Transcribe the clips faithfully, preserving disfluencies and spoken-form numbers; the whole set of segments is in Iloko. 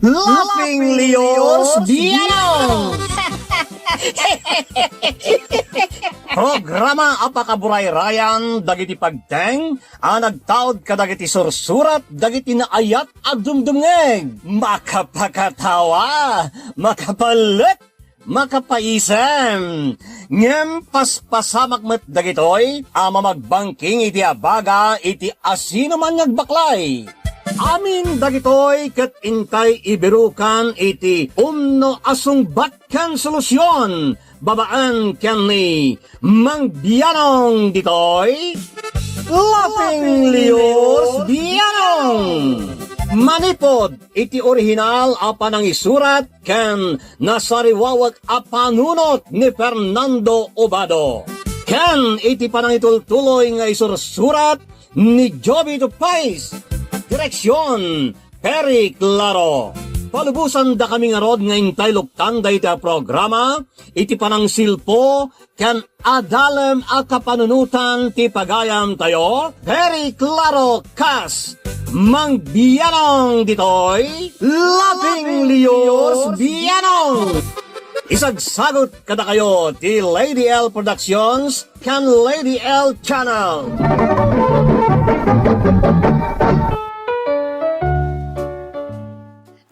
Laughing Leos Bianong! Programa a pakaburayrayan dagiti pagteng a nagtaud kadagiti sursurat dagiti naayat a dumdumngeg. Makapakatawa, makapalek, makapaisem. Ngem paspasamak met dagitoy a mamagbangking iti abaga iti asinoman nga agbaklay. Amin dagitoy ket intay ibirukan iti umno a sungbat ken solusion babaen ken ni Mang Bianong ditoy, Laughing Leos Bianong. Manipod iti orihinal a panangisurat ken nasariwawek a panunot ni Fernando Obado, ken iti panangitultuloy nga isursurat ni Jovito Pais. Direksion, Perry Claro. Palubosandakami ngarud nga intay luktan dayta a programa iti panangsilpo ken adalem a kapanunotan ti pagayamtayo, Perry Claro kas Mang Bianong ditoy, Laughing Leos Bianong. Isagsagut kadakayo ti Lady L Productions ken Lady L Channel.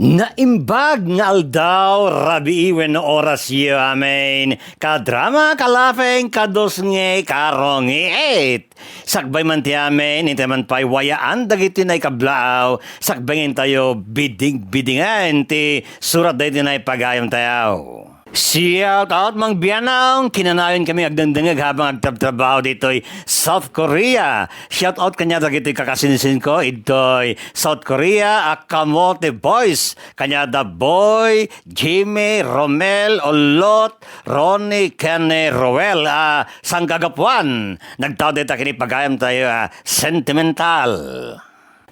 Naimbag nga aldaw, rabii wenno orasyo, amen. Kadrama, kalafeng, kadusnge, karongiit. Sakbay man ti amen, intay man pay wayaan dagiti naikablaaw, sakbay nga intayo biding-bidingen ti surat dagiti naipagayamtayo. Shout out, Mang Bianong! Kinanayon kami agdengdengngeg habang agtrabtrabaho ditoy South Korea. Shout out kaniada dagitoy kakasinsinko idtoy South Korea, a Kamote Boys, kaniada Boy, Jimmy, Romel, Olot, Ronnie, ken ni Roel, a sangkagapuan. Nagtaud dayta ken ni pagayamtayo a sentimental.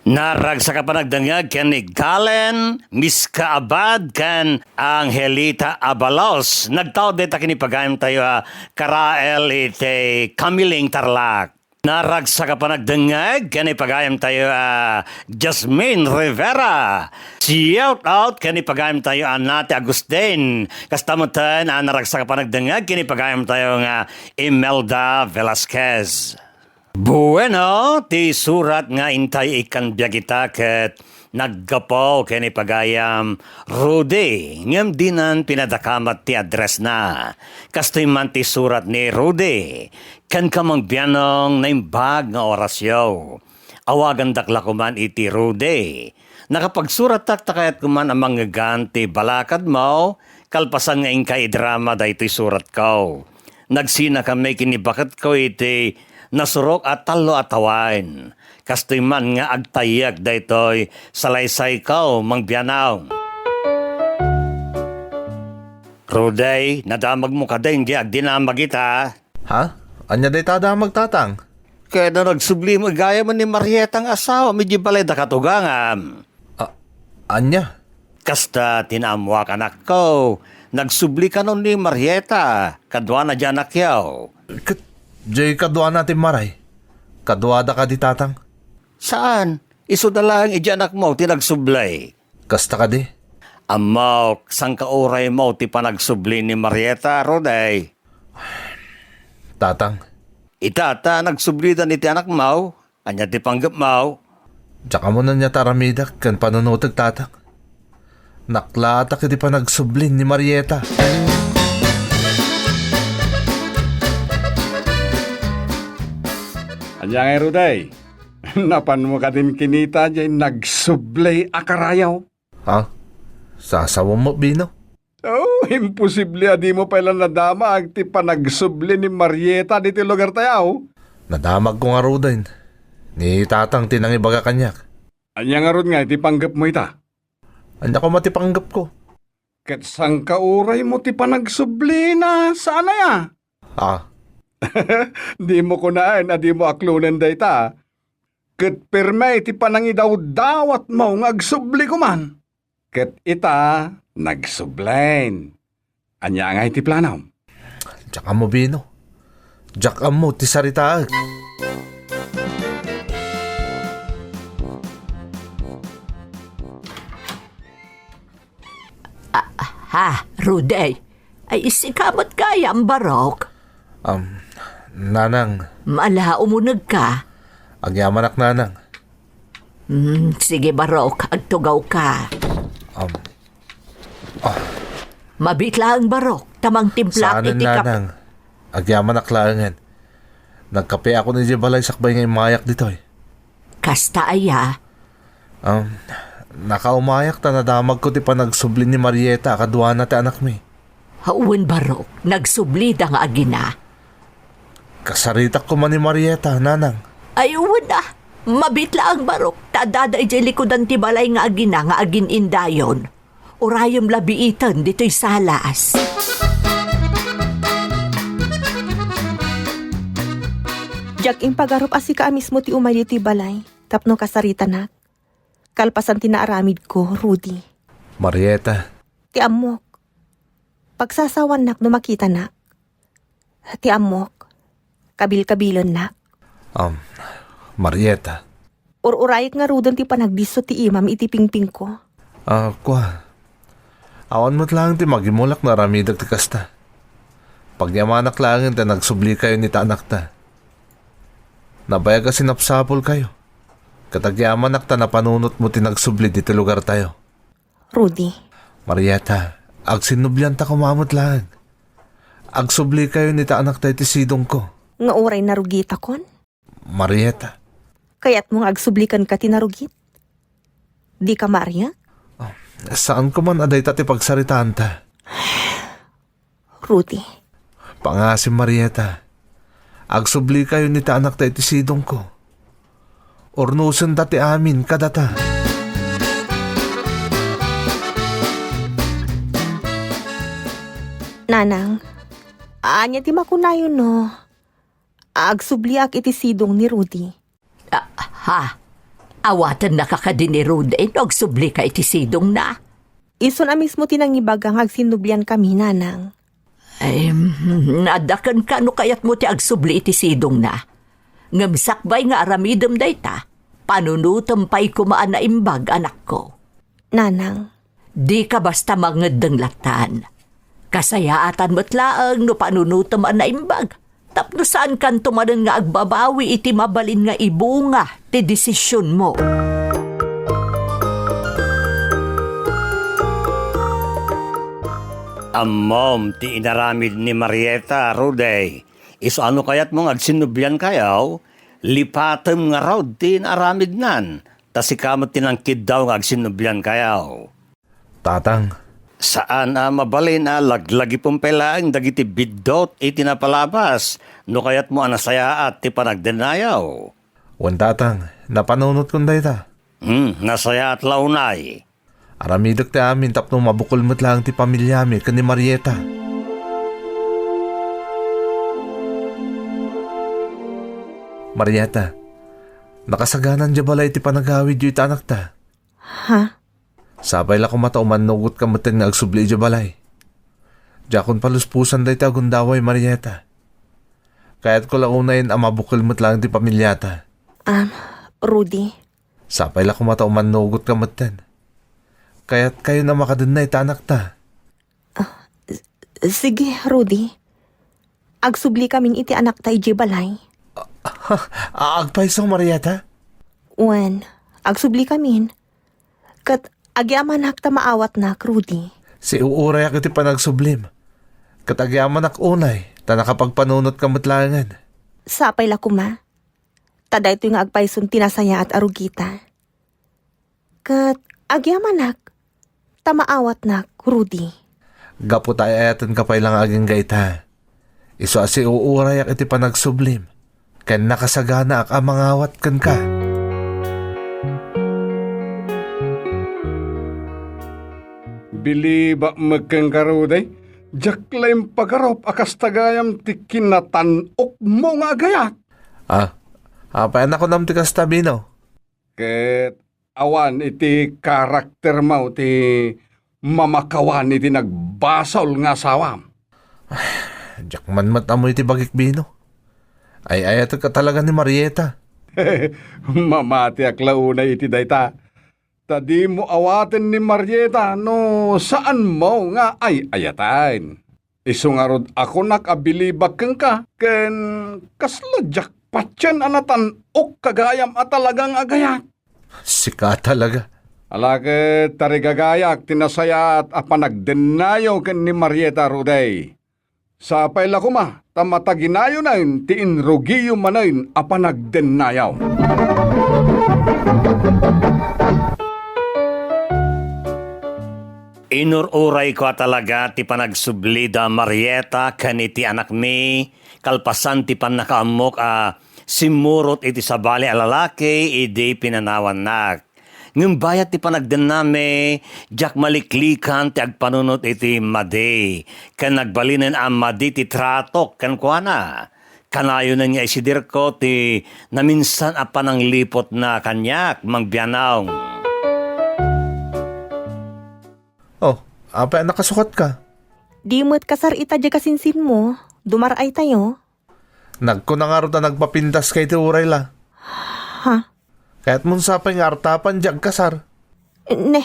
Naragsak a panagdengngeg ken ni Galen, Miska Abad, ken Angelita Abalos. Nagtaud dayta ken ni pagayamtayo a karael iti Kamiling, Tarlac. Naragsak a panagdengngeg ken ni pagayamtayo a Jasmine Rivera. Shout out ken ni pagayamtayo a Nati Agustin. Kasta metten a naragsak a panagdengngeg ken ni pagayamtayo nga Imelda Velasquez. Bueno, ti surat nga intay ikkan biag ita ket naggapu ken ni pagayam Rudy, ngem dinan pinadakamat ti addressna. Kastoy man ti surat ni Rudy, kenka Mang Bianong, naimbag nga orasyo. Awagandak la koman iti Rudy. Nakapagsuratak ta kayatko man a mangngegan ti balakadmo, kalpasan nga inka idrama daytoy suratko. Nagsinakami ken ni baketko iti nasurok a tallo a tawen. Kastoy man nga agtayyek daytoy salaysayko, Mang Bianong. Rudy, nadamagmo kadi nga agdinamag ita? Ha? Ania dayta a damag, Tatang? Ket no nagsublimo gayam ni Marieta nga asawam idiay balay da katugangam. A-, ania? Kasta ti naammoak, anakko. Nagsubli kano ni Marieta, kaduana diay anakyo. Ket diay kaduana ti maray. Kaduada kadi, Tatang? Saan? Isuda laeng idiay anakmo ti nagsubli. Kasta kadi? Ammok, sangkauraymo ti panagsubli ni Marieta, Rudy. Tatang. Ita ta nagsublidan iti anakmo, ania ti panggepmo? Diak ammo no ania ti aramidek ken panunotek, Tatang. Naklatak iti panagsubli ni Marieta. Ania ngay, Rudy? Napanmo kadin kinita diay nagsubli a karayo? Ha? Sasawem met, Bino? Oh, imposible a dimo pay la nadamag ti panagsubli ni Marieta ditoy lugartayo. Nadamagko ngaruden. Ni Tatang ti nangibaga kaniak. Ania ngarud ngay ti panggepmo ita? Ania koma ti panggepko? Ket sangkauraymo ti panagsublina, saan aya? Ah. Dimo kunaen a dimo aklonen dayta. Ket perme iti panangidawdawatmo nga agsubli koman. Ket ita, nagsublen. Ania ngay ti planom? Diak ammo, Bino. Diak ammo ti saritaek. Ha, Rudy? Ay, sika met gayam, Barok? Um, Nanang. Ala, umunegka. Agyamanak, Nanang. Hmm, sige, Barok, agtugawka. Um, ah. Mabiit laeng, Barok, ta mangtimplak Saanen, iti kap- Nanang. Agyamanak laengen. Nagkape ako ni balay sakbay nga immayak ditoy. Kasta aya? Um, nakaumayak ta nadamagko ti panagsubli ni Marieta a kaduana ti anakmi. Wen, Barok, nagsublida nga agina. Kasaritak koma ni Marieta, Nanang. Ay, wen a. Mabiit laeng, Barok, ta addada idiay likudan ti balay nga agina nga agin-indayon. Urayem la biiten ditoy salas. Diak impagarup a sika a mismo ti umay ditoy balay tapno kasaritanak. Kalpasan ti naaramidko, Rudy. Marieta. Ti ammok. Pagsasawannak no makitanak. Ti ammok. Kabilkabilennak. Um, Marieta. Ur-urayek ngaruden ti panagdisso ti imam iti pingpingko. Ah, kua. Awan met laeng ti magimulak no aramidek ti kasta. Pagyamanak laengen ta nagsublikayon iti anakta. Nabayag a sinapsapulkayo. Ket agyamanak ta napanunotmo ti nagsubli ditoy lugartayo. Rudy. Marieta, agsinnublianta koma met laeng. Agsublikayon iti anakta iti sidongko. Nga uray narugitakon? Marieta. Kayatmo nga agsubli kenka ti narugit? Dika maariak? Ah, saan ko man a dayta ti pagsaritaanta. Rudy. Pangasim, Marieta. Agsublikayon iti anakta iti sidongko. Urnosenta ti amin kadata. Nanang, ania ti makunayo no agsubliak iti sidong ni Rudy? Ah, ha? Awatennaka kadi ni Rudy no agsublika iti sidongna? Isun a mismo ti nangibaga nga agsinnubliankami, Nanang. Em, adda kenka no kayatmo ti agsubli iti sidongna. Ngem sakbay nga aramidem dayta, panunotem pay koma a naimbag, anakko. Nanang. Dika basta mangeddeng lattan. Kasayaatan met laeng no panunotem a naimbag, tapno saankanto manen nga agbabawi iti mabalin nga ibunga ti desisionmo. Ammom ti inaramid ni Marieta, Rudy. Isu a no kayatmo nga agsinnubliankayo, lipatem ngarud ti inaaramidnan, ta sika met ti nangkiddaw nga agsinnubliankayo. Tatang. Saan a mabalin a laglagipem pay laeng dagiti biddut iti napalabas no kayatmo a nasayaat ti panagdennayo. Wen, Tatang, napanunotkon dayta. Hmm, nasayaat la unay. Aramidek ti amin tapno mabukel met laeng ti pamiliami ken ni Marieta. Marieta, nakasaganan diay balay ti panagawidyo iti anakta. Ha? Sapay la koma ta umannugotka metten nga agsubli idiay balay. Diakon palusposan dayta a gundaway, Marieta. Kayatko la unayen a mabukel met laeng ti pamiliata. Um, Rudy. Sapay la koma ta umannugotka metten. Kayatkayon a makadenna iti anakta. Ah, s-, sige, Rudy. Agsublikamin iti anakta idiay balay. Ah, agpayso, Marieta? Wen, agsublikamin. Ket agyamanak ta maawatnak, Rudy. Siuurayak iti panagsublim. Ket agyamanak unay, ta nakapagpanunotka met laengen. Sapay la koma. Ta daytoy nga agpayson ti nasayaat a rugita. Ket agyamanak ta maawatnak, Rudy. Gapu ta ay-ayatenka pay la nga agingga ita, isu a siuurayak iti panagsublim ken nakasaganaak a mangawat kenka. Bilibak met kenka, Rudy. Diak la impagarup a kasta gayam ti kinatan-okmo nga agayat. Ah, apay a nakunam ti kasta, Bino? Ket awan iti karaktermo ti mamakawan iti nagbasol nga asawam. Diak man met ammo iti bagik, Bino. Ay-ayatek a talaga ni Marieta. Mamatiak la unay iti dayta. Ta dimo awaten ni Marieta no saanmo nga ay-ayaten. Isu ngarud a kunak a bilibak kenka ken kasla diak patien a natan-okka gayam a talagang agayat. Sika talaga. Ala ket tarigagayak ti nasayaat a panagdennayo ken ni Marieta, Rudy. Sapay la koma ta mataginayonen ti inrugiyo manen a panagdennayo. Inur-urayko a talaga ti panagsublida, Marieta, ken iti anakmi, kalpasan ti pannakaammok a simmurot iti sabali a lalaki idi pinanawannak. Ngem bayat ti panagdennami, diak maliklikan ti agpanunot iti madi, ken nagbalinen a madi ti tratok kenkuana. Kanayonen nga isidirko ti naminsan a panangliputna kaniak, Mangbianong. Oh, apay a nakasukatka? Di met kasar ita diay kasinsinmo, dumar-aytayo. Nagkuna ngarud a nagpapintas ka iti uray la. Ha? Kayatmon sapay nga artapan diay agkasar. Ne,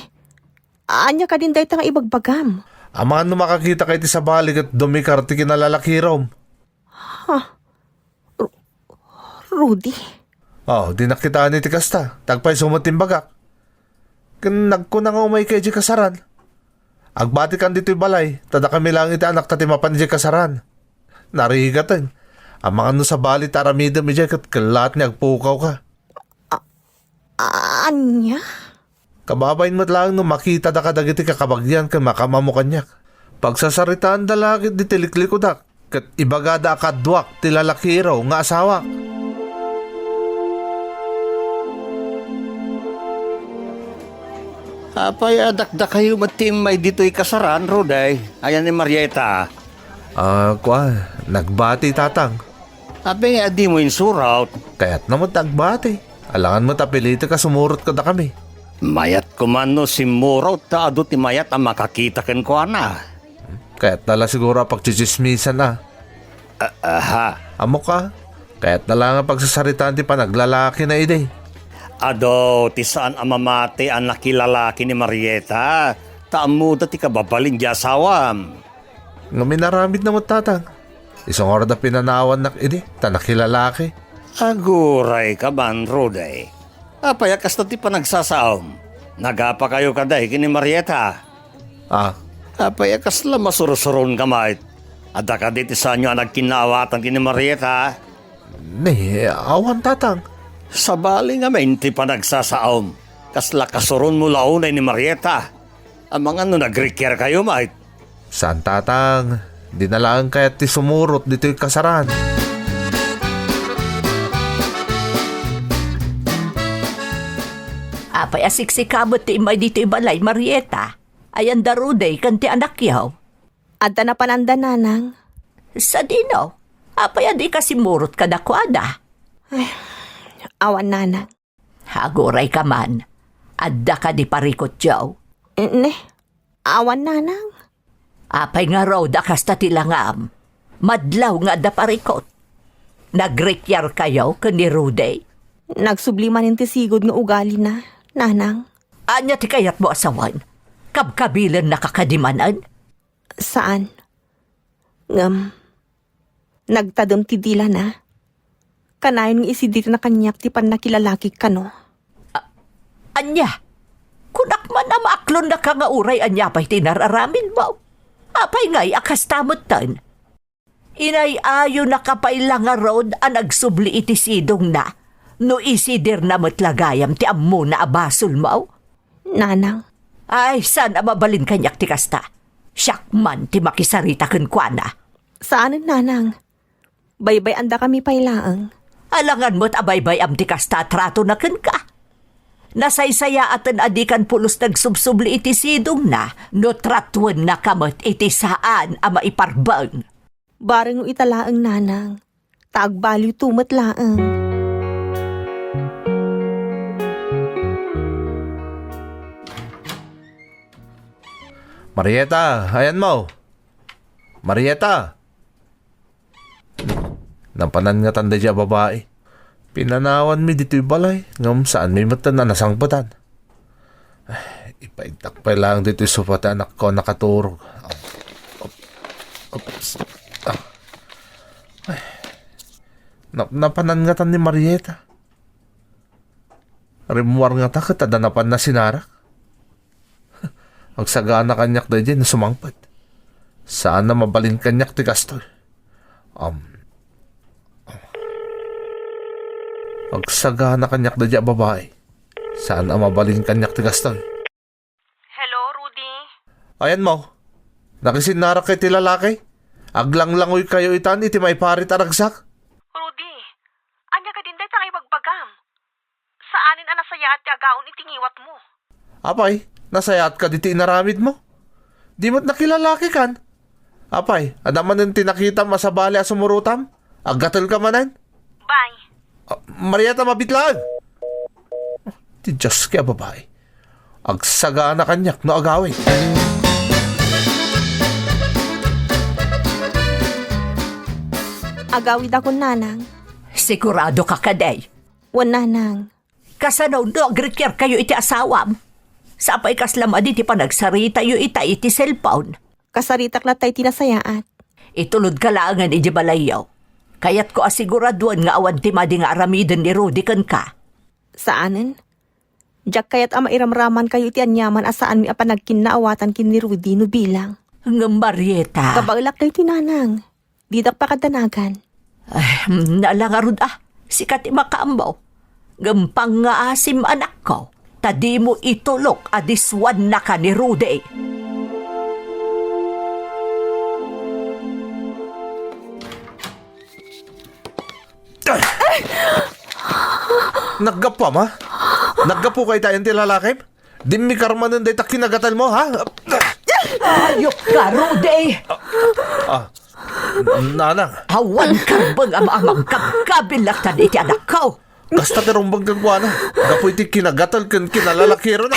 ania kadin dayta nga ibagbagam? Amangan no makakita ka iti sabali ket dumikar ti kinalalakirom. Ha? Ru-, Rudy? Oh, dinak kitaen iti kasta. Tagpayso met ti imbagak. Ken nagkuna nga umayka idiay kasaran. Agbatikan ditoy balay, ta dakami laeng iti anakta ti mapan idiay kasaran. Narigaten. Amangan no sabali ta aramidem idiay ket kellaat nga agpukawka. A-, ania? Kababain met laeng no makitadaka dagiti kakabagian ken makaammo kaniak. Pagsasaritaanda la ket ditoy liklikudak, ket ibagada a kaduak ti lalakiro nga asawak. Apay a dakdakayo met ti immay ditoy kasaran, Rudy? Ayan ni Marieta. Ah, kua, nagbati, Tatang. Apay nga dimo insurot? Kayatna met agbati. Alangan met a pilitek a sumurot kadakami. Mayat koma no simmurot ta adu ti mayat a makakita kenkuana. Kayatna la siguro a pagtsitsismisan a. A-, aha. Ammok a, kayatna la nga pagsasaritaan ti panaglalakina idi. Adu ti saan a mamati a nakilalaki ni Marieta, ta ammoda ti kababalin diay asawam. Ngem inaramidna met, Tatang. Isu ngarud a pinanawannak idi, ta nakilalaki. Agurayka man, Rudy. Apay a kasta ti panagsasaom? Nagapakayo kadi ken ni Marieta? Ah. Apay a kasla masurusuronka met? Adda kadi ti saanyo a nagkinnaawatan ken ni Marieta? Ne, awan, Tatang. Sabali ngamin ti panagsasaom. Kasla kasuronmo la unay ni Marieta? Amangan no nagrikiarkayo met? Saan, Tatang. Dina laeng kayat ti sumurot ditoy kasaran. Apay a siksika met ti immay ditoy balay, Marieta? Ayan da Rudy ken ti anakyo? Adda napananda, Nanang. Sadino? Apay a dika simmurot kadakuada? Ay, awan, Nanang. Agurayka man. Adda kadi parikutyo? Ne, awan, Nanang. Apay ngarud a kasta ti langam? Madlaw nga adda parikut. Nagrikiarkayo ken ni Rudy? Nagsubli manen ti sigud nga ugalina, Nanang. Ania ti kayatmo a sawen? Kabkabilennaka kadi manen? Saan. Ngem, nagtadem ti dilana. Kanayon nga isidirna kaniak ti pannakilalakik kano. A-, ania? Kunak man a maaklonnaka nga uray ania pay ti inararamidmo. Apay ngay a kasta metten? Inay-ayonaka pay la ngarud a nagsubli iti sidongna no isidirna met la gayam ti ammona a basolmo? Nanang. Ay, saan a mabalin kaniak ti kasta? Siak man ti makisarita kenkuana. Saanen, Nanang. Baybay-andakami pay laeng. Alangan met a baybay-am ti kasta a tratona kenka. Nasaysayaaten a dikan pulos nagsubsubli iti sidongna no tratuennaka met iti saan a maiparbeng. Bareng no ita laeng, Nanang, ta agbaliwto met laeng. Marieta, ayanmo? Marieta! Napanan ngatan daydiay a babai. Pinanawanmi ditoy balay, ngem saanmi metten a nasangpetan. Ipaigtak pay laeng ditoy sofa ti anakko a nakaturog. Oops. Ah. Ay. Na-, napanan ngatan ni Marieta. Rimmuar ngata ket adda napan nasinarak. Agsagana kaniak daydiay no sumangpet. Saan a mabalin kaniak ti kastoy. Um, agsagana kaniak daydiay a babai. Saan a mabalin kaniak ti kastoy. Hello, Rudy. Ayanmo, nakisinnarak kay ti lalaki? Aglanglangoykayo itan iti maiparit a ragsak? Rudy, ania kadin dayta nga ibagbagam? Saanen a nasayaat ti agaon iti ngiwatmo. Apay, nasayaat kadi ti inaramidmo? Di met nakilalakikan? Apay, adda manen ti nakitam a sabali a sumurotam? Aggatelka manen? Bye. Ah, Marieta, mabitlaag! Ti Dios, kaya babae. Agsagana kaniak no agawid. Agawid akon, nanang. Sigurado ka kadi? Wen, nanang. Kasano no agrikiarkayo iti asawam? Sapay kasla madi ti panagsaritayo ita iti cellphone. Kasaritak latta iti nasayaat. Itulodka laengen idiay balayyo. Kayatko a siguraduen nga awan ti madi nga aramiden ni Rudy kenka. Saanen? Diak kayat a mairamramankayo iti aniaman a saanmi a panagkinnaawatan ken ni Rudy no bilang. Ngem Marieta. Kabaelak daytoy, nanang. Didak pakaddanagan. Ay, naala ngarud a, sika ti makaammo. Ngem pangngaasim, anakko, ta dimo itulok a disuannaka ni Rudy. Naggapuam, ha? Naggapuka ita ti lalakim? Dimmi karmanen dayta kinagatelmo, ha? Ayokka, Rudy! Ah, nanang. Awan karbeng a maamangkabkabilak iti anakko. Kasta ti rumbeng kenkuana, gapu iti kinagatel ken kinalalakirona.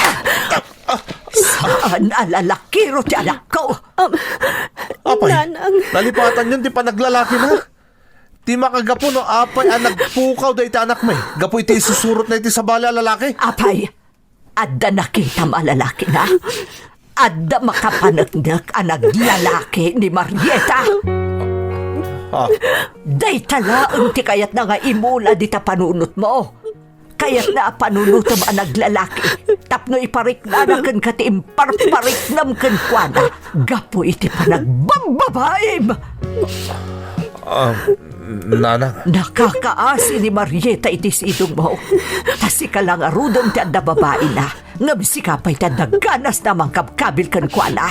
Saan a lalakiro ti anakko? Um, apay, nanang. Nalipatanyon ti panaglalakina. Ti makagapu no apay a nagpukaw dayta anakmi, gapu iti isusurotna iti sabali a lalaki. Apay, adda nakitam a lalakina? Adda makapaneknek a naglalaki ni Marieta? Ah. Dayta laeng ti kayatna nga imula dita panunotmo. Kayatna a panunotem a naglalaki tapno ipariknana kenka ti imparpariknam kenkuana gapu iti panagbabbabaim. Ah, nanang. Nakakaasi ni Marieta iti sidongmo. Ta sika la ngaruden ti adda babaina, ngem sika pay ti adda ganasna a mangkabkabil kenkuana.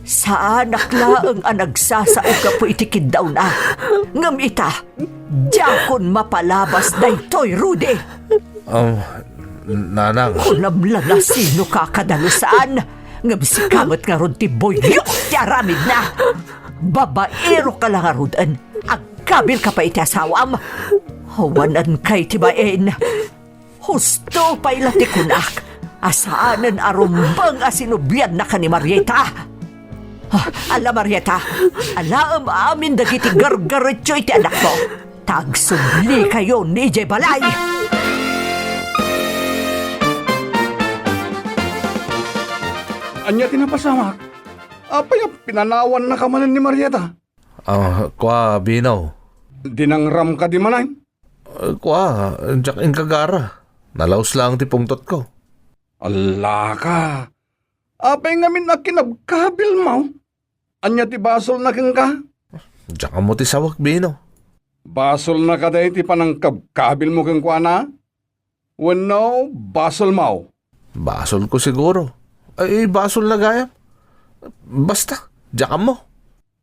Saanak laeng a nagsasao gapu iti kiddawna. Ngem ita, diakon mapalabas daytoy, Rudy. Um, nanang. Kunam la no sinoka a kadalusan, ngem sika met ngarud ti buyok ti aramidna. Babaeroka la ngaruden, agkabilka pay iti asawam. Awananka iti bain. Husto pay la ti kunak a saanen a rumbeng a sinubliannaka ni Marieta. Ah, ala, Marieta, alaem amin dagiti gargaretio iti anakko, ta agsublikayon idiay balay. Ania ti napasamak? Apay a pinanawannaka manen ni Marieta? Ah, kua, Bino. Dinangram kadi manen? Eh, kua, diak inkagara. Nalaus laeng ti pungtotko. Allaka. Apay ngamin a kinabkabilmo? Ania ti basolna kenka? Diak ammo ti sawek, Bino. Basolna kadi ti panangkabkabilmo kenkuana? Wenno basolmo? Basolko siguro. Ay, basolna gayam. Basta, diak ammo.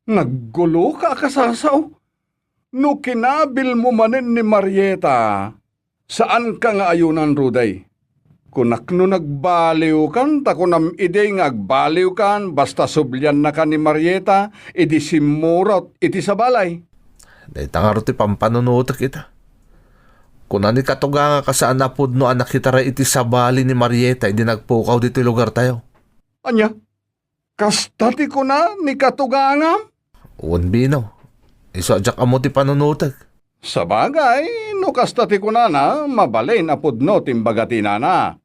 Nagguloka a kasasao. No kinabilmo manen ni Marieta, saanka nga ayonan, Rudy. Kunak no nagbaliwkan, ta kunam idi nga agbaliwkan, basta subliannaka ni Marieta, idi simmurot iti sabalay. Dayta ngarud ti pampanunotek ita. Kuna ni katugangak a saan a pudno a nakitaray iti sabali ni Marieta idi nagpukaw ditoy lugartayo. Ania? Kasta ti kuna ni katugangam? Wen, Bino. Isu a diak ammo ti panunotek. Sabagay, no kasta ti kunana, mabalin a pudno ti imbaga ti inana.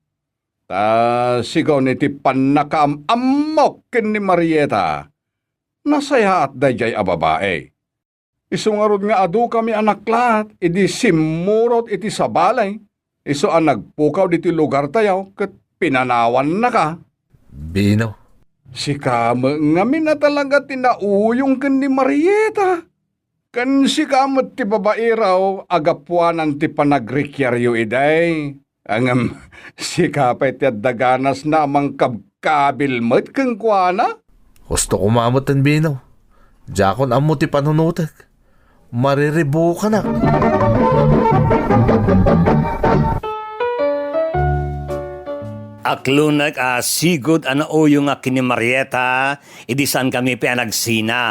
Ta sigun iti pannakaam-ammok ken ni Marieta, nasayaat daydiay a babai. Isu ngarud nga adu kami a naklaat idi simmurot iti sabali, isu a nagpukaw ditoy lugartayo ket pinanawannaka. Bino. Sika met ngamin a talaga ti nauyong ken ni Marieta. Ken sika met ti babairaw a gapuanan ti panagrikiaryo idiay. Ngem sika pay ti adda ganasna a mangkabkabil met kenkuana? Husto koma met, Bino. Diakon ammo ti panunotek. Mariribukanak. Aklonek a sigud a nauyongak ken ni Marieta idi saankami pay a nagsina.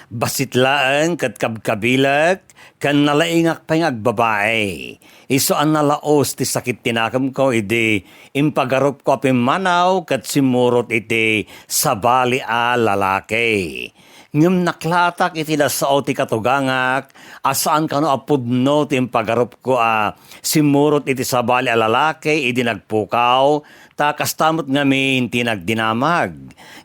Bassit laeng ket kabkabilek, ken nalaingak pay nga agbabai. Isu a nalaus ti sakit ti nakemko idi impagarupko a pimmanaw ket simmurot iti sabali a lalaki. Ngem naklaatak iti nasao ti katugangak a saan kano a pudno ti impagarupko a simmurot iti sabali a lalaki idi nagpukaw, ta kasta met ngamin ti nagdinamag.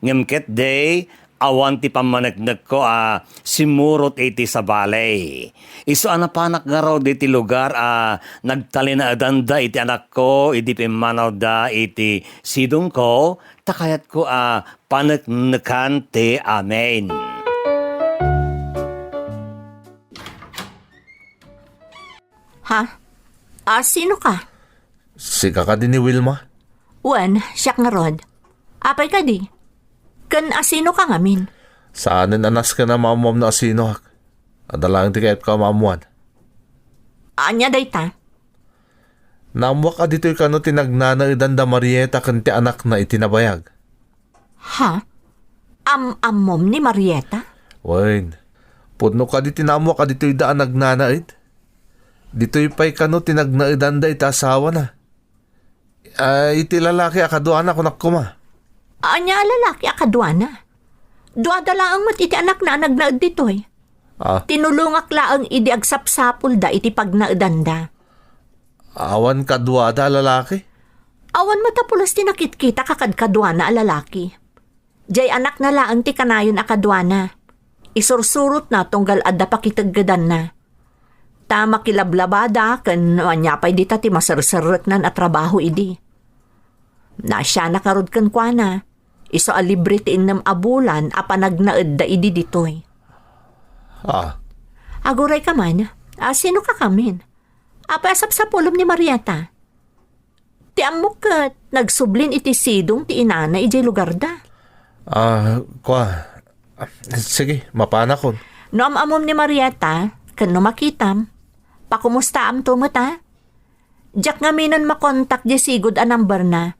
Ngem ketdi, awan ti pammaneknekko a simmurot iti sabali. Isu a napanak ngarud iti lugar a nagtalinaedanda iti anakko idi pimmanawda iti sidongko, ta kayatko a paneknekan ti amin. Ha? A, sino ka? Sika kadi ni Wilma? Wen, siak ngarud. Apay kadi? Ken a sino ka ngamin? Saanen a nasken a maammuam no asinoak. Adda laeng ti kayatko a maammuan. Ania dayta? Naammuak a ditoy kano ti nagnanaedan da Marieta ken ti anakna iti nabayag. Ha? Am-ammom ni Marieta? Wen, pudno kadi ti naammuak a ditoyda a nagnanaed? Ditoy pay kano ti nagnaedanda iti asawana? Ah, iti lalaki a kaduana, kunak koma. Ania a lalaki a kaduana? Duada laeng met iti anakna a nagnaed ditoy. Ah. Tinulongak laeng idi agsapsapulda iti pagnaedanda. Awan kaduada a lalaki? Awan met a pulos ti nakitkitak a kadkaduana a lalaki. Diay anakna laeng ti kanayon a kaduana. Isursurotna tunggal adda pakiteggedanna. Ta makilablabada ken no ania pay dita ti maserserreknan a trabaho idi. Naasianak ngarud kenkuana, isu a libre ti innem a bulan a panagnaedda idi ditoy. Ah. Aguray ka man, a, sino ka ngamin? Apay a sapsapulem ni Marieta? Ti ammok ket nagsublin iti sidong ti inana idiay lugarda. Ah, kua. Sige, mapanakon. No am-ammom ni Marieta, ken no makitam, pakumustaamto met, a? Diak ngaminen makontak diay sigud a numberna.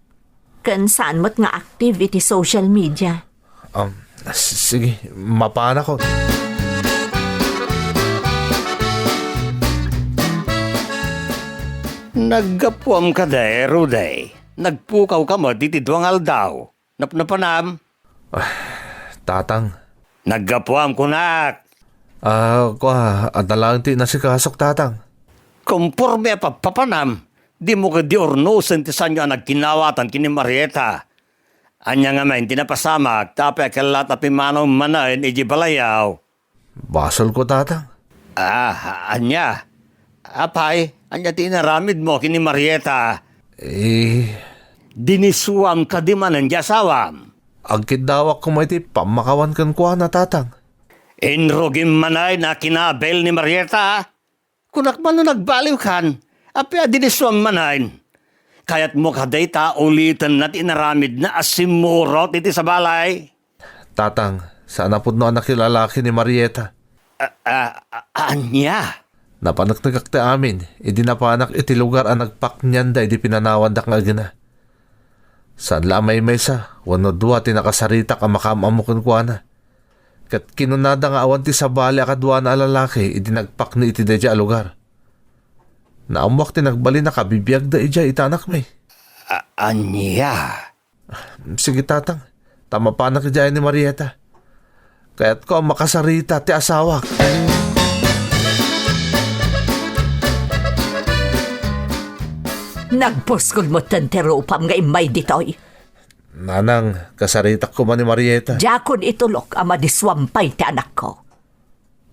Ken saan met nga active iti social media. Um, s-, sige, mapanakon. Naggapuam kadi, Rudy? Nagpukaw ka met iti dua nga aldaw. Napnapanam? Ah, Tatang. Naggapuam, kunak. Ah, kua, adda laeng ti inasikasok, Tatang. Komporme a pappapanam, dimo ketdi urnosen ti saanyo a nagkinawatan ken ni Marieta. Ania ngamin ti napasamak, ta apay a kellat a pimmanaw manen idiay balayyo? Basolko, Tatang. Ah, ania? Apay, ania ti inaramidmo ken ni Marieta? Eh. Dinisuam kadi manen ti asawam? Agkiddawak koma iti pammakawan kenkuana, Tatang. Inrugim manen a kinabil ni Marieta? Kunak man no nagbaliwkan, apay a dinisuam manen? Kayatmo kadi ta ulitenna ti inaramidna a simmurot iti sabali? Tatang, saan a pudno a nakilalaki ni Marieta. A, a, a, ania? Napaneknekak ti amin, idi napanak iti lugar a nagpaknianda idi pinanawandak nga agina. Saan la a maymaysa, wenno dua ti nakasaritak a makaam-ammo kenkuana. Ket kinunada nga awan ti sabali a kaduana a lalaki idi nagpakni iti daydiay a lugar. Naammoak ti nagbalin a kabibiagda idiay iti anakmi. A-, ania? Sige, Tatang. Ta mapanak idiay ni Marieta. Kayatko a makasarita ti asawak. Nagpuskol metten ti rupam nga immay ditoy. Nanang, kasaritak koma ni Marieta. Diakon itulok a madissuam pay ti anakko.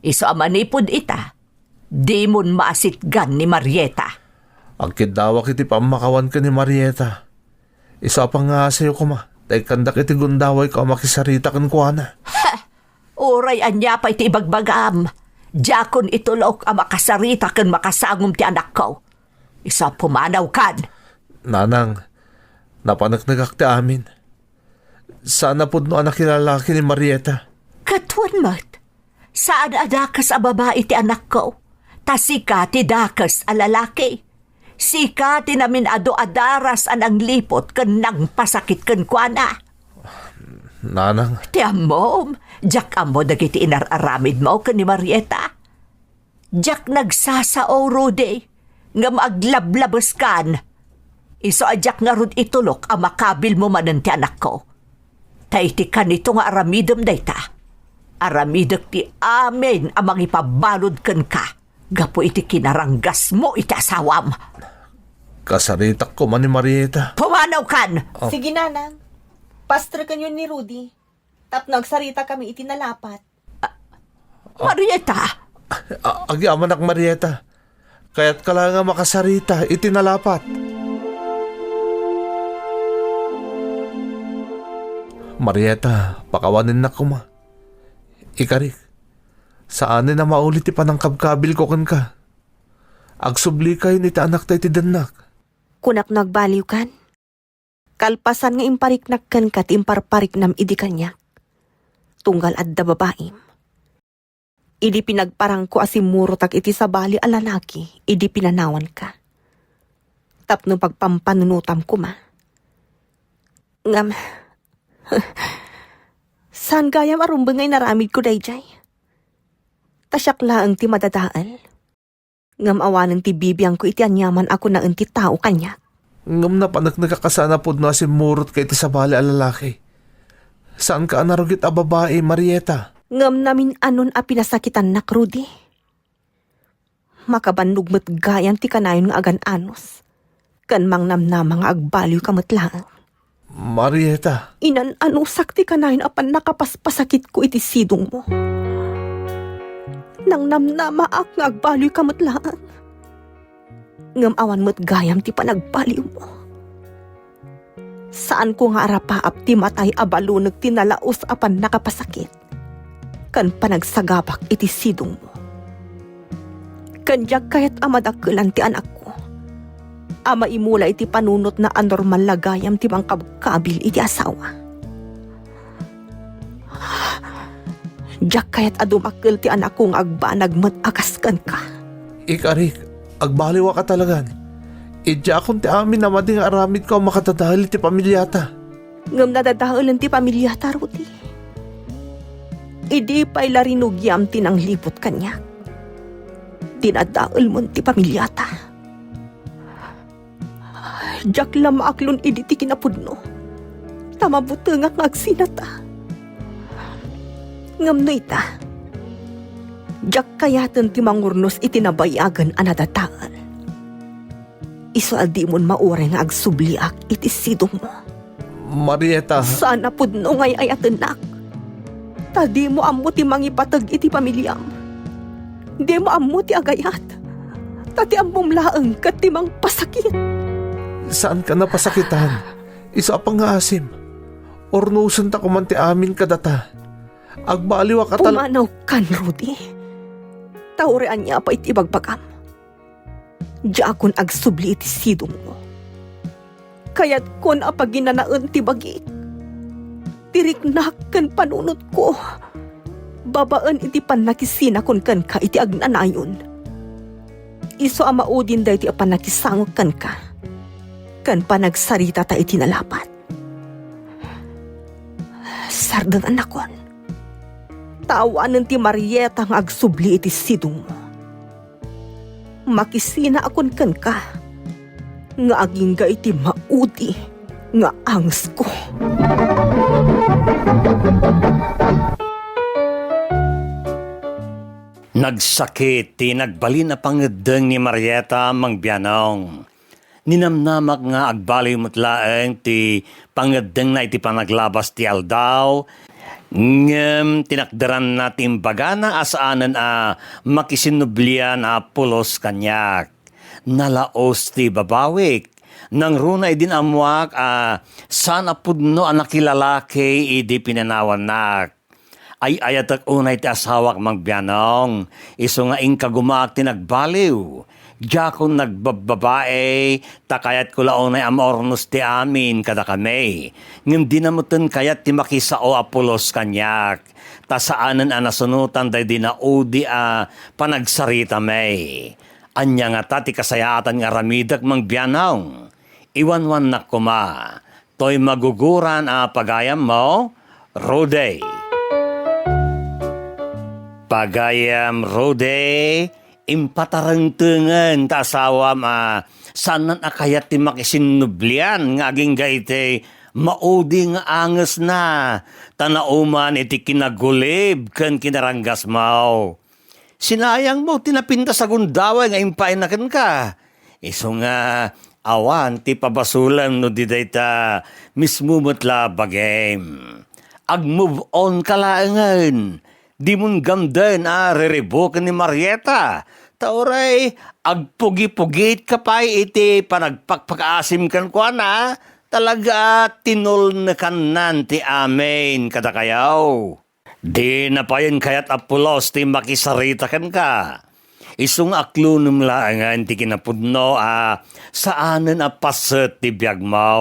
Isu a manipud ita, dimon maasitgan ni Marieta. Agkiddawak iti pammakawan ken ni Marieta. Isu a pangngaasiyo koma, ta ikkandak iti gundawayko a makisarita kenkuana. Heh! Uray ania pay ti ibagbagam, diakon itulok a makasarita ken makasangom ti anakko. Isu a pumanawkan. Nanang, napaneknekak ti amin. Saan a pudno a nakilalaki ni Marieta. Ket wen met, saan a dakes a babai ti anakko, ta sika ti dakes a lalaki. Sika ti namin-adu a daras a nangliput ken nangpasakit kenkuana. Nanang. Ti ammom, diak ammo dagiti inar-aramidmo ken ni Marieta. Diak nagsasao, Rudy, ngem aglablabeskan. Isu a diak ngarud itulok a makabilmo manen ti anakko. Ta iti kanito nga aramidem dayta, aramidek ti amin a mangipabalud kenka gapu iti kinaranggasmo iti asawam. Kasaritak koma ni Marieta. Pumanawkan! Oh. Sige, Nanang. Pastrekenyon ni Rudy tapno agsarita kami iti nalapat. Marieta! A-, agyamanak, Marieta. Kayatka laeng a makasarita iti nalapat. Marieta, pakawanennak koma. Ikarik, saanen a mauli ti panangkabkabilko kenka. Agsublikayon iti anakta iti dennak. Kunak no agbaliwkan? Kalpasan nga impariknak kenka ti imparpariknam idi kaniak, tunggal adda babaim. Idi pinagparangko a simmurotak iti sabali a lalaki idi pinanawanka, tapno pagpampanunotam koma. Ngem, saan gayam a rumbeng nga inaramidko daydiay. Ta siak laeng ti madadael. Ngem awanen ti bibiangko iti aniaman a kunaen ti tao kaniak. Ngem napaneknekak a saan a pudno a simmurotka iti sabali a lalaki. Saanka a narugit a babai, Marieta. Ngem namin-anon a pinasakitannak, Rudy. Makabannog met gayam ti kanayon nga agan-anos ken mangnamnama nga agbaliwka met laeng. Marieta. Inan-anusak ti kanayon a pannakapaspasakitko iti sidongmo. Nangnamnamaak nga agbaliwka met laeng. Ngem awan met gayam ti panagbaliwmo. Saanko nga arapaap ti matay a balunek ti nalaus a pannakapasakit ken panagsagabak iti sidongmo. Ken diak kayat a madakkelan ti anakko a maimula iti panunotna a normal la gayam ti mangkabkabil iti asawa. Diak kayat a dumakkel ti anakko nga agbanag met a kas kenka. Ikarik, agbaliwak a talagan. Idiakon ti amin a madi nga aramidko a makadadael iti pamiliata. Ngem nadadaelen ti pamiliata, Rudy. Idi pay la rinugiam ti nangliput kaniak, dinadaelmon ti pamiliata. Diak la maaklon idi ti kinapudno, ta mabutengak nga agsinata. Ngem no ita, diak kayaten ti mangurnos iti nabayagen a nadadael. Isu a dimon mauray nga agsubliak iti sidongmo. Marieta. Saan a pudno nga ay-ayatennak. Ta dimo ammo ti mangipateg iti pamiliam. Dimo ammo ti agayat. Ta ti ammom laeng ket ti mangpasakit. Saanka napasakitan. Isu a pangngaasim. Urnosenta koman ti amin kadata. Agbaliwak a tal- Pumanawkan, Rudy. Ta uray ania pay ti ibagbagam. Diakon agsubli iti sidongmo. Kayatkon a paginanaen ti bagik, ti riknak ken panunotko, babaen iti pannakisinakon kenka iti agnanayon. Isu a maudin daytoy a pannakisangok kenka ken panagsaritata iti nalapat. Sardeng, annakon, ta awanen ti Marieta nga agsubli iti sidongmo. Makisinaakon kenka nga agingga iti maudi nga angsko. Nagsakit ti nagbalin a pangeddeng ni Marieta, Mang Bianong. Ninamnamak nga agbaliw met laeng ti pangngeddengna iti panaglabas ti aldaw, ngem tinakderanna ti imbagana a saanen a makisinnublian a pulos kaniak. Nalaos ti babawik. Nangruna idin ammoak a saan a pudno a nakilalaki idi pinanawannak. Ay-ayatek unay ti asawak, Mang Bianong, isu nga inkagumaak ti nagbaliw. Diakon nagbabbabae, ta kayatko la unay a maurnos ti amin kadakami. Ngem dina metten kayat ti makisao a pulos kaniak, ta saanen a nasunotan daydi naudi a panagsarita mi. Ania ngata ti kasayaatan nga aramidek, Mang Bianong? Iwanwannak koma. Toy maguguran a pagayammo, Rudy. Pagayam, Rudy, impatarengtengen ta asawam a saannan a kayat ti makisinnublian nga agingga iti maudi nga angesna, ta nauman iti kinagulib ken kinaranggasmo. Sinayangmo ti napintas a gundaway nga impaayna kenka. Isu nga awan ti pabasolem no di dayta mismo met la bagim. Ag-move on ka laengen. Dimon gamden a riribuken ni Marieta. Ta uray agpugipugitka pay iti panagpakpakaasim kenkuana. Talaga tinulnekannan ti amin kadakayo. Dina payen kayat a pulos ti makisarita kenka. Isu nga aklonem laengen ti kinapudno a saanen a paset ti biagmo.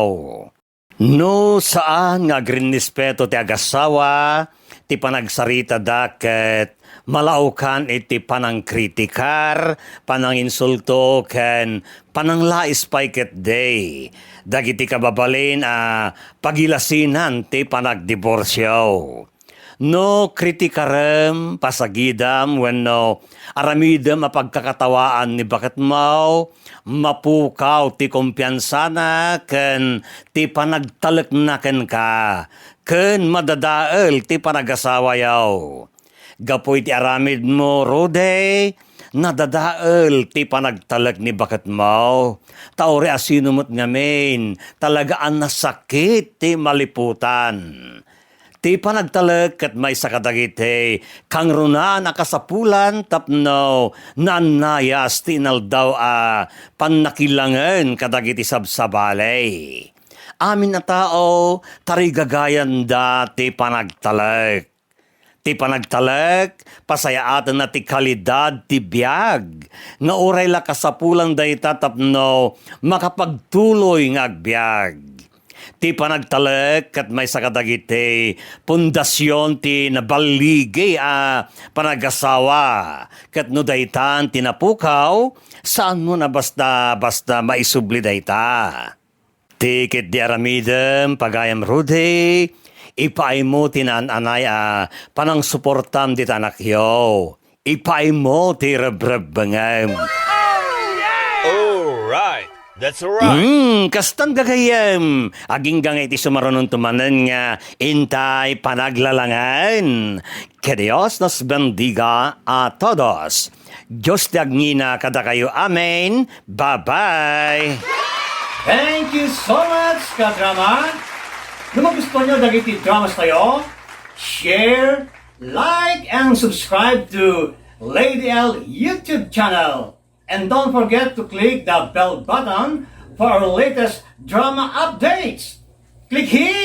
No saan nga agrinnispeto ti agasawa, ti panagsaritada ket malaokan iti panangkritikar, pananginsulto, ken pananglais pay ketdi dagiti kababalin a pagilasinan ti panagdiborsio. No kritikarem, pasagidam, wenno aramidem a pagkakatawaan ni baketmo, mapukaw ti kumpiansana ken ti panagtalekna kenka, ken madadael ti panagasawayo. Gapu iti aramidmo, Rudy, nadadael ti panagtalek ni baketmo. Ta uray asino met ngamin, talaga a nasakit ti maliputan. Ti panagtalek ket maysa kadagiti kangrunaan a kasapulan tapno naannayas ti inaldaw a pannakilangen kadagiti sabsabali. Amin a tao, tarigagayanda ti panagtalek. Ti panagtalek, pasayaatenna ti kalidad ti biag, nga uray la kasapulan dayta tapno makapagtuloy nga agbiag. Ti panagtalek ket maysa kadagiti pundasion ti naballigi a panagasawa, ket no daytan ti napukaw, saanmon a basta-basta maisubli dayta. Ti ketdi aramidem, pagayam Rudy, ipaaymo ti naan-anay a panangsuportam dita anakyo. Ipaaymo ti rebrebbengem. Alright! That's right! Hmm, kastan gagayyem. Agingga nga iti sumarunonto manen nga intay panaglalangen. Que Dios nos bendiga a todos. Dios ti agngina kadakayo. Amen. Bye-bye. Thank you so much, kadrama. No magustuhan nyo dagiti dramas tayo, share, like, and subscribe to Lady L YouTube channel. And don't forget to click the bell button for our latest drama updates. Click here.